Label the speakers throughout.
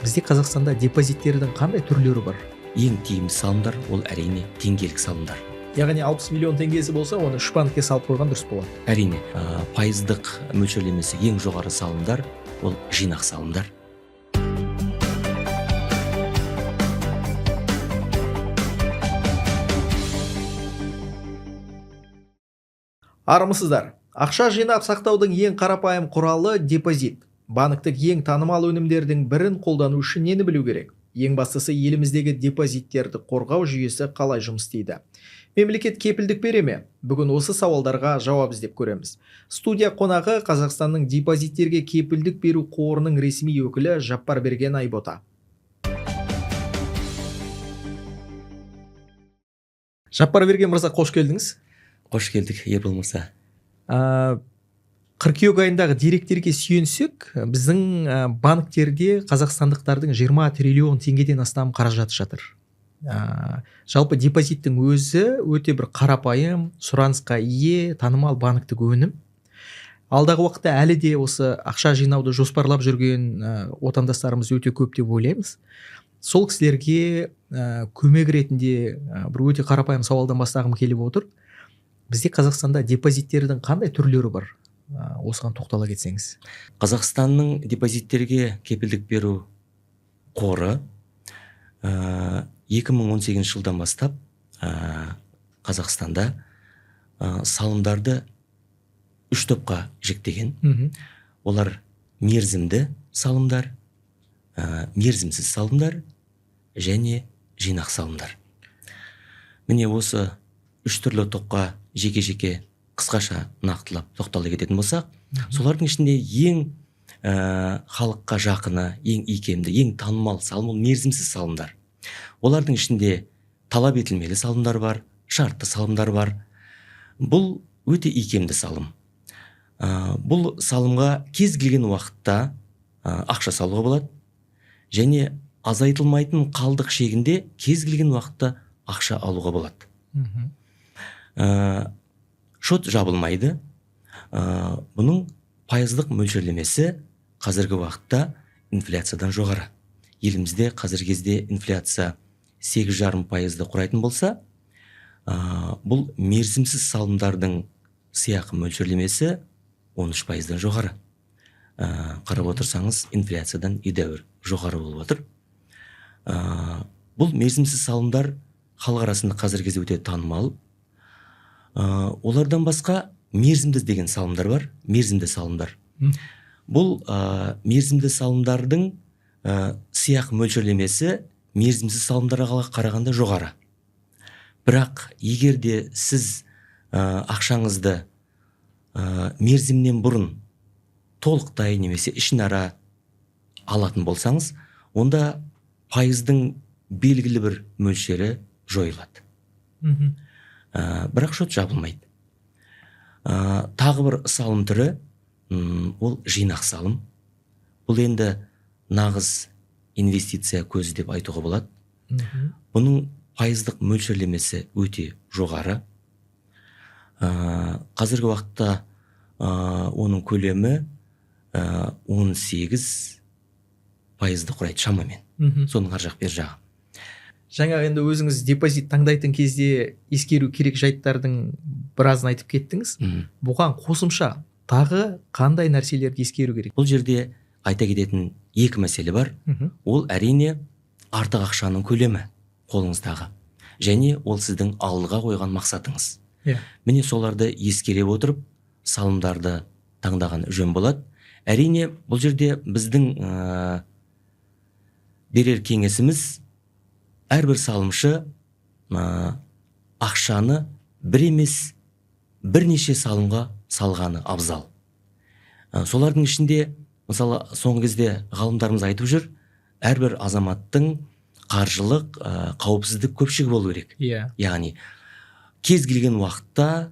Speaker 1: Бізде Қазақстанда депозиттердің қандай түрлері бар?
Speaker 2: Ең тиімді салымдар ол әрине теңгелік салымдар.
Speaker 1: Яғни 60 миллион теңгесі болса, оны үш банкке салып қойған дұрыс болады.
Speaker 2: Әрине, пайыздық мөлшерлемесі ең жоғары салымдар ол жинақ салымдар.
Speaker 1: Армысыздар. Ақша жинап сақтаудың ең қарапайым құралы депозит. Банктік ең танымал өнімдердің бірін қолдану үшін нені білу керек? Ең бастысы, еліміздегі депозиттерді қорғау жүйесі қалай жұмыс істейді? Мемлекет кепілдік бере ме? Бүгін осы сауалдарға жауап іздеп көреміз. Студия қонағы Қазақстанның депозиттерге кепілдік беру қорының ресми өкілі Жаппарберген Айбота. Жаппарберген мырза, қош келдіңіз.
Speaker 2: Қош келдік, Ербол мырза.
Speaker 1: Қыркүйек айындағы деректерге сүйенсек, біздің банктерде қазақстандықтардың 20 триллион теңгеден астам қаражаты жатыр. Жалпы депозиттің өзі өте бір қарапайым, сұранысқа ие, танымал банктік өнім. Алдағы уақытта әлі де осы ақша жинауды жоспарлап жүрген отандастарымыз өте көп деп ойлаймыз. Сол кісілерге көмек ретінде бір өте қарапайым сауалдан бастағым келіп отыр. Бізде Қазақстанда депозиттердің қандай түрлері бар? Осыған тоқтала кетсеңіз.
Speaker 2: Қазақстанның депозиттерге кепілдік беру қоры 2018 жылдан бастап Қазақстанда салымдарды үш топқа жіктеген. Олар мерзімді салымдар, мерзімсіз салымдар және жинақ салымдар. Міне осы үш түрлі топқа жеке-жеке қысқаша нақтылап тоқтала кететін болсақ, солардың ішінде ең халыққа жақыны, ең икемді, ең танымал салым ол мерзімсіз салымдар. Олардың ішінде талап етілмелі салымдар бар, шартты салымдар бар. Бұл өте икемді салым. Бұл салымға кез келген уақытта ақша салуға болады және азайтылмайтын қалдық шегінде кез келген уақытта ақша алуға болады. Шот жабылмайды. Бұның пайыздық мөлшерлемесі қазіргі уақытта инфляциядан жоғары. Елімізде қазіргі кезде инфляция 8,5% құрайтын болса, бұл мерзімсіз салымдардың сыйақы мөлшерлемесі 13%-дан жоғары. Қарап отырсаңыз, инфляциядан едәуір жоғары болып отыр. Бұл мерзімсіз салымдар халық арасында қазіргі кезде өте танымал. Олардан басқа мерзімді деген салымдар бар, мерзімді салымдар. Бұл мерзімді салымдардың сыйақы мөлшерлемесі мерзімсіз салымдарға қарағанда жоғары. Бірақ егер де сіз ақшаңызды мерзімнен бұрын толықтай немесе ішінара алатын болсаңыз, онда пайыздың белгілі бір мөлшері жойылады. Бірақ шот жабылмайды. Тағы бір салым түрі, ол жинақ салым. Бұл енді нағыз инвестиция көзі деп айтуға болады. Бұның пайыздық мөлшерлемесі өте жоғары. Қазіргі уақытта оның көлемі 18% құрайды шамамен. Соның ар жақ бер жағы.
Speaker 1: Жаңа енді өзіңіз депозит таңдайтын кезде ескеру керек жайттардың біразын айтып кеттіңіз. Бұған қосымша тағы қандай нәрселерді ескеру керек?
Speaker 2: Бұл жерде айта кететін екі мәселе бар. Ол әрине артық ақшаның көлемі қолыңыздағы және ол сіздің алдыға қойған мақсатыңыз. Міне соларды ескере отырып салымдарды таңдаған жөн болады. Әрине бұл жерде біздің берер кеңесіміз, әрбір салымшы ақшаны бір емес бірнеше салымға салғаны абзал. Солардың ішінде, мысалы, соңғы кезде ғалымдарымыз айтып жүр, әрбір азаматтың қаржылық қауіпсіздік көпшігі болу керек. Яғни кез келген уақытта,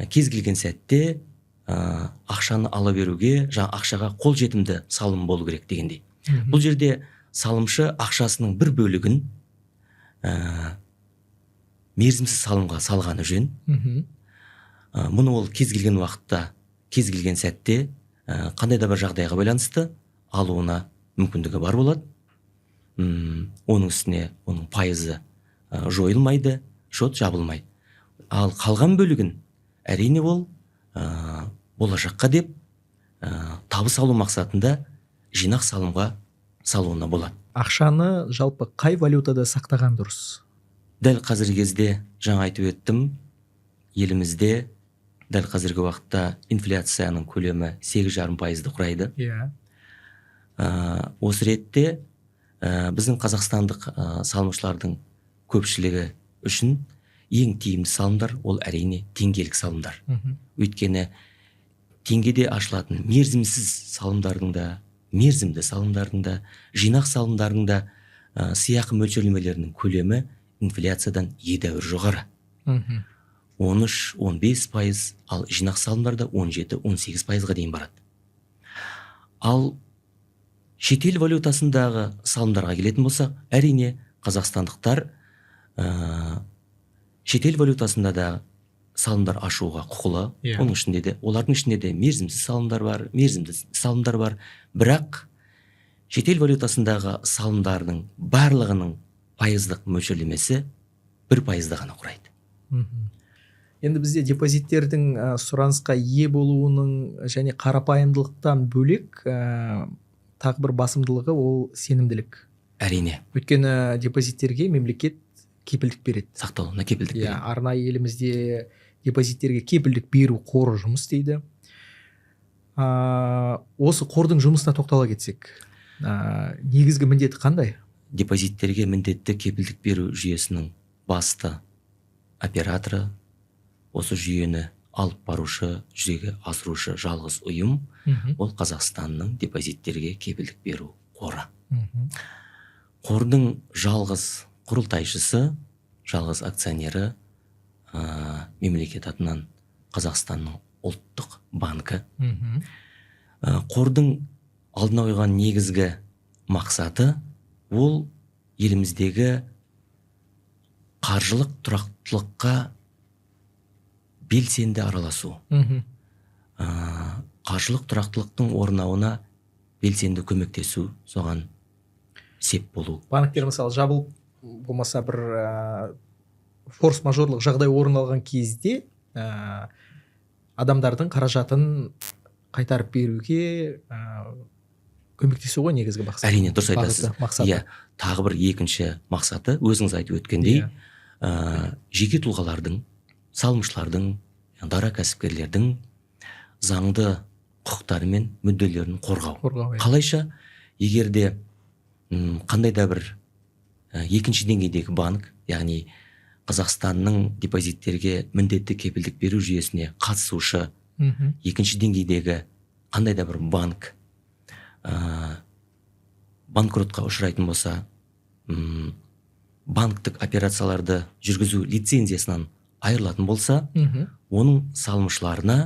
Speaker 2: кез келген сәтте ақшаны ала беруге, жаңа ақшаға қол жетімді салым болу керек дегендей. Бұл жерде салымшы ақшасының бір бөлігін мерзімсіз салымға салғаны жөн. Мұны ол кез келген уақытта, кез келген сәтте қандай да бір жағдайға байланысты алуына мүмкіндігі бар болады. Оның үстіне оның пайызы жойылмайды, шот жабылмайды. Ал қалған бөлігін әрине ол болашаққа деп табыс алу мақсатында жинақ салымға салуына болады.
Speaker 1: Ақшаны жалпы қай валютада сақтаған дұрыс?
Speaker 2: Дәл қазіргі кезде, жаңа айтып өттім, елімізде дәл қазіргі уақытта инфляцияның көлемі 8,5%-ды құрайды.
Speaker 1: Иә.
Speaker 2: Осы ретте біздің қазақстандық салымшылардың көпшілігі үшін ең тиімді салымдар ол әрине теңгелік салымдар. Өйткені теңгеде ашылатын мерзімсіз салымдардың да, мерзімді салымдардың да, жинақ салымдардың да сыйақы мөлшерлемелерінің көлемі инфляциядан едәуір жоғары. 13-15%, ал жинақ салымдарда 17-18%-ға дейін барады. Ал шетел валютасындағы салымдарға келетін болсақ, әрине қазақстандықтар шетел валютасында да салымдар ашуға құқылы.
Speaker 1: Иә.
Speaker 2: Оның ішінде де, олардың ішінде де мерзімсіз салымдар бар, мерзімді салымдар бар. Бірақ шетел валютасындағы салымдардың барлығының пайыздық мөлшерлемесі 1%-ды ғана құрайды.
Speaker 1: Енді бізде депозиттердің сұранысқа ие болуының және қарапайымдылықтан бөлек тағы бір басымдылығы ол сенімділік.
Speaker 2: Әрине.
Speaker 1: Өйткені депозиттерге мемлекет кепілдік береді.
Speaker 2: Сақталуына кепілдік
Speaker 1: Иә,
Speaker 2: береді.
Speaker 1: арнайы елімізде депозиттерге кепілдік беру қоры жұмыс істейді. Осы қордың жұмысына тоқтала кетсек, негізгі міндеті қандай?
Speaker 2: Депозиттерге міндетті кепілдік беру жүйесінің басты операторы, осы жүйені алып барушы, жүзеге асырушы жалғыз ұйым ол Қазақстанның депозиттерге кепілдік беру қоры. Қордың жалғыз құрылтайшысы, жалғыз акционері мемлекет атынан Қазақстанның ұлттық банкі. Қордың алдына қойған негізгі мақсаты ол еліміздегі қаржылық тұрақтылыққа белсенді араласу. Қаржылық тұрақтылықтың орнауына белсенді көмектесу, соған сеп болу.
Speaker 1: Банктер мысалы жабылып, болмаса бір форс-мажорлық жағдай орын алған кезде адамдардың қаражатын қайтарып беруге көмектесу ғой негізгі мақсат.
Speaker 2: Әрине, дұрыс айтасыз.
Speaker 1: Мақсаты.
Speaker 2: Иә, тағы бір екінші мақсаты, өзіңіз айтып өткендей, жеке тұлғалардың, салымшылардың, дара кәсіпкерлердің заңды құқықтары мен мүдделерін қорғау.
Speaker 1: Қорғау, иә.
Speaker 2: Қалайша, егер де қандай да бір екінші деңгейдегі банк, яғни Қазақстанның депозиттерге міндетті кепілдік беру жүйесіне қатысушы екінші деңгейдегі қандай да бір банк банкротқа ұшырайтын болса, банктік операцияларды жүргізу лицензиясынан айырылатын болса, оның салымшыларына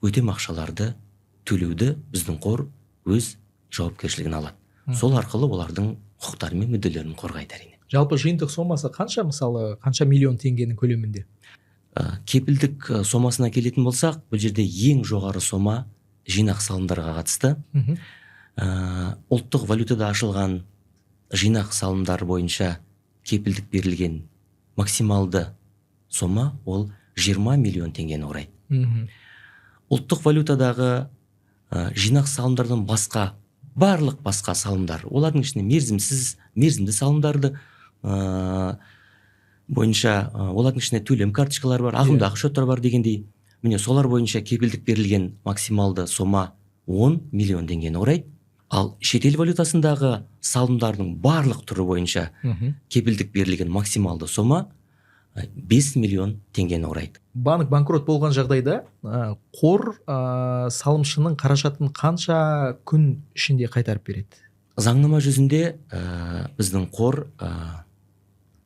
Speaker 2: өтем ақшаларды төлеуді біздің қор өз жауапкершілігін алады. Сол арқылы олардың құқықтары мен мүдделерін қорғайды әрине.
Speaker 1: Жалпы жиынтық сомасы қанша, мысалы, қанша миллион теңгенің көлемінде?
Speaker 2: Кепілдік сомасына келетін болсақ, бұл жерде ең жоғары сома жинақ салымдарға қатысты. Ұлттық валютада ашылған жинақ салымдар бойынша кепілдік берілген максималды сома ол 20 миллион теңгені құрайды. Ұлттық валютадағы жинақ салымдардан басқа барлық басқа салымдар, олардың ішінде мерзімсіз, мерзімді салымдарды бойынша, олардың ішінде төлем карточкалары бар, ағымдағы шоттар бар дегендей, міне солар бойынша кепілдік берілген максималды сома 10 миллион теңгені құрайды. Ал шетел валютасындағы салымдардың барлық түрі бойынша кепілдік берілген максималды сома 5 миллион теңгені құрайды.
Speaker 1: Банк банкрот болған жағдайда қор салымшының қаражатын қанша күн ішінде қайтарып береді?
Speaker 2: Заңнама жүзінде біздің қор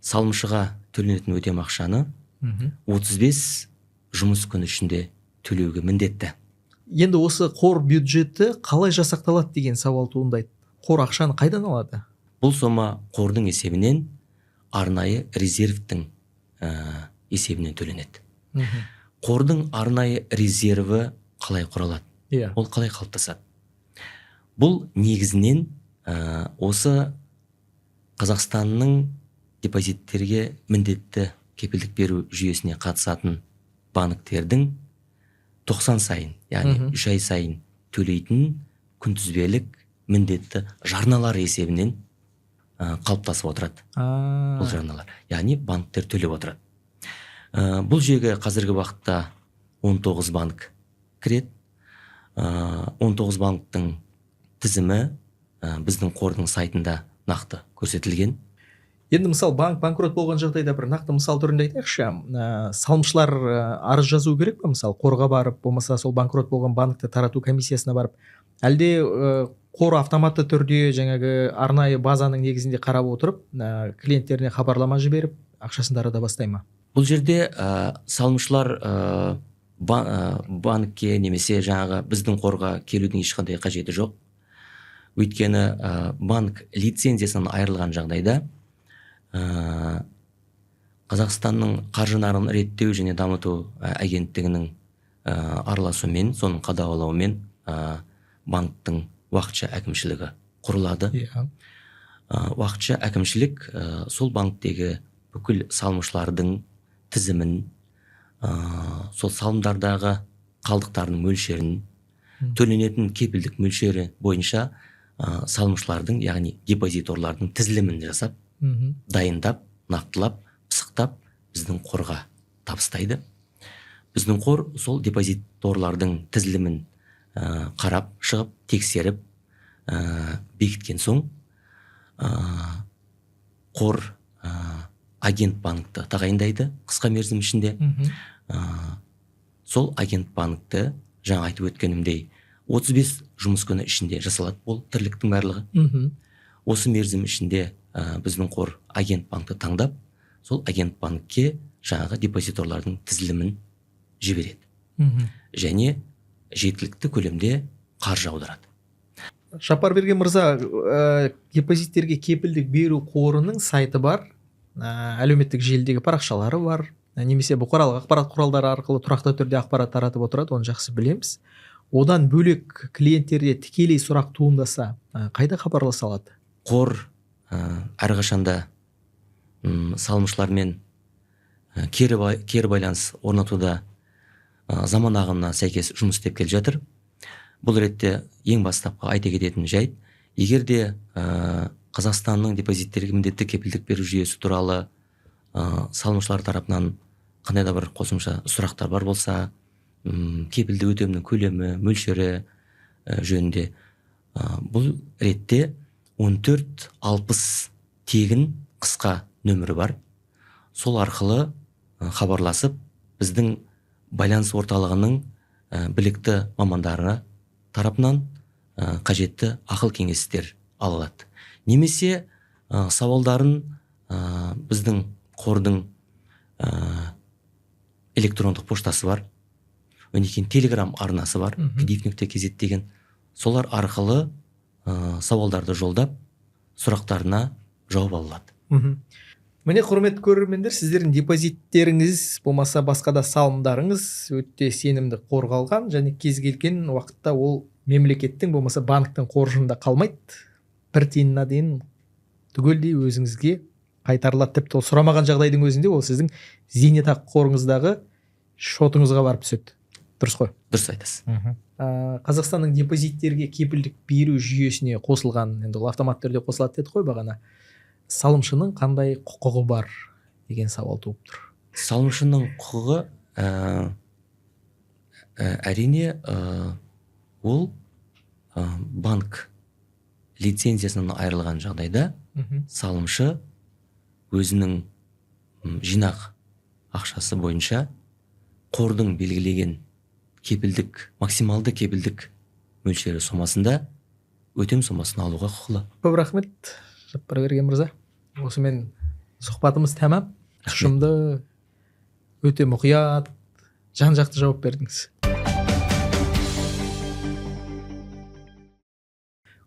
Speaker 2: салымшыға төленетін өтем ақшаны 35 жұмыс күні ішінде төлеуге міндетті.
Speaker 1: Енді осы қор бюджеті қалай жасақталады деген сауал туындайды. Қор ақшаны қайдан алады?
Speaker 2: Бұл сома қордың есебінен арнайы резервтің есебінен төленеді. Қордың арнайы резерві қалай құралады?
Speaker 1: Иә.
Speaker 2: Ол қалай қалыптасады? Бұл негізінен Осы Қазақстанның депозиттерге міндетті кепілдік беру жүйесіне қатысатын банктердің 90 сайын, яғни 3 ай сайын төлейтін күнтізбелік міндетті жарналар есебінен қалыптасып отырады. Бұл жарналар, яғни банктер төлеп отырады. Бұл жүйеге қазіргі уақытта 19 банк кіреді. 19 банктың тізімі біздің қордың сайтында нақты көрсетілген.
Speaker 1: Енді мысал, банк банкрот болған жағдайда бір нақты мысал түрінде айтайықшы, салымшылар арыз жазу керек пе? Мысалы, қорға барып, болмаса сол банкрот болған банкті тарату комиссиясына барып, әлде қор автоматты түрде жаңағы арнайы базаның негізінде қарап отырып, клиенттеріне хабарлама жіберіп, ақшасын тарата бастай ма?
Speaker 2: Бұл жерде салымшылар банкке немесе жаңағы біздің қорға келудің ешқандай қажеті жоқ. Өйткені банк лицензиясынан айырылған жағдайда Қазақстанның қаржы нарығын реттеу және дамыту агенттігінің араласуымен, соның қадағалауымен банктың уақытша әкімшілігі құрылады. Уақытша әкімшілік сол банктегі бүкіл салымшылардың тізімін, сол салымдардағы қалдықтардың мөлшерін, төленетін кепілдік мөлшері бойынша салымшылардың, яғни депозиторлардың тізілімін жасап, дайындап, нақтылап, пысықтап біздің қорға табыстайды. Біздің қор сол депозиторлардың тізілімін қарап шығып, тексеріп, бекіткен соң, қор агент банкті тағайындайды қысқа мерзім ішінде. Сол агент банкті, жаңа айтып өткенімдей, 35 жұмыс күні ішінде жасалады бұл тірліктің барлығы. Осы мерзім ішінде біздің қор агент банкті таңдап, сол агент банкке жаңағы депозиторлардың тізілімін жібереді. Және жеткілікті көлемде қаржы аударады.
Speaker 1: Жапарберген мырза, депозиттерге кепілдік беру қорының сайты бар, әлеуметтік желідегі парақшалары бар, немесе бұқаралық ақпарат құралдары арқылы тұрақты түрде ақпарат таратып отырады, оны жақсы білеміз. Одан бөлек клиенттерде тікелей сұрақ туындаса, қайда хабарласа алады?
Speaker 2: Қор әрқашанда салымшылармен кері байланыс орнатуда заман ағымына сәйкес жұмыс істеп келе жатыр. Бұл ретте ең бастапқы айта кететін жайт, егер де Қазақстанның депозиттерге міндетті кепілдік беру жүйесі туралы салымшылар тарапынан қандай да бір қосымша сұрақтар бар болса, кепілді өтемнің көлемі, мөлшері жөнінде, бұл ретте 1460 тегін қысқа нөмірі бар. Сол арқылы хабарласып, біздің байланыс орталығының білікті мамандары тарапынан қажетті ақыл кеңестер ала алады. Немесе сауалдарын біздің қордың электрондық поштасы бар, одан кейін телеграм арнасы бар, kdif.kz деген. Солар арқылы сауалдарды жолдап, сұрақтарына жауап ала алады.
Speaker 1: Міне, құрметті көрермендер, сіздердің депозиттеріңіз болмаса басқа да салымдарыңыз өте сенімді қорғалған және кез келген уақытта ол мемлекеттің болмаса банктің қоржынында қалмайды. Бір тиынына дейін түгелдей өзіңізге қайтарылады. Тіпті ол сұрамаған жағдайдың өзінде ол сіздің зейнетақы қорыңыздағы шотыңызға барып түседі. Дұрыс қой?
Speaker 2: Дұрыс айтасыз.
Speaker 1: Қазақстанның депозиттерге кепілдік беру жүйесіне қосылған, енді ол автоматты түрде қосылады дедік қой бағана. Салымшының қандай құқығы бар деген сауал туып тұр.
Speaker 2: Салымшының құқығы әрине ол банк лицензиясынан айырылған жағдайда салымшы өзінің жинақ ақшасы бойынша қордың белгілеген кепілдік, максималды кепілдік мөлшері сомасында өтем сомасын алуға құқылы.
Speaker 1: Көп рахмет, Жапарберген мырза. Осымен сұхбатымыз тәмам. Тұшымды, өте мұқият, жан-жақты жауап бердіңіз.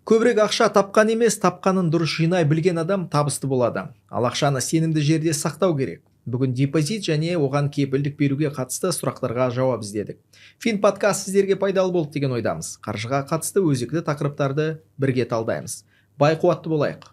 Speaker 1: Көбірек ақша тапқан емес, тапқанын дұрыс жинай білген адам табысты болады. Ал ақшаны сенімді жерде сақтау керек. Бүгін депозит және оған кепілдік беруге қатысты сұрақтарға жауап іздедік. Фин подкаст сіздерге пайдалы болды деген ойдамыз. Қаржыға қатысты өзекті тақырыптарды бірге талдаймыз. Бай қуатты болайық.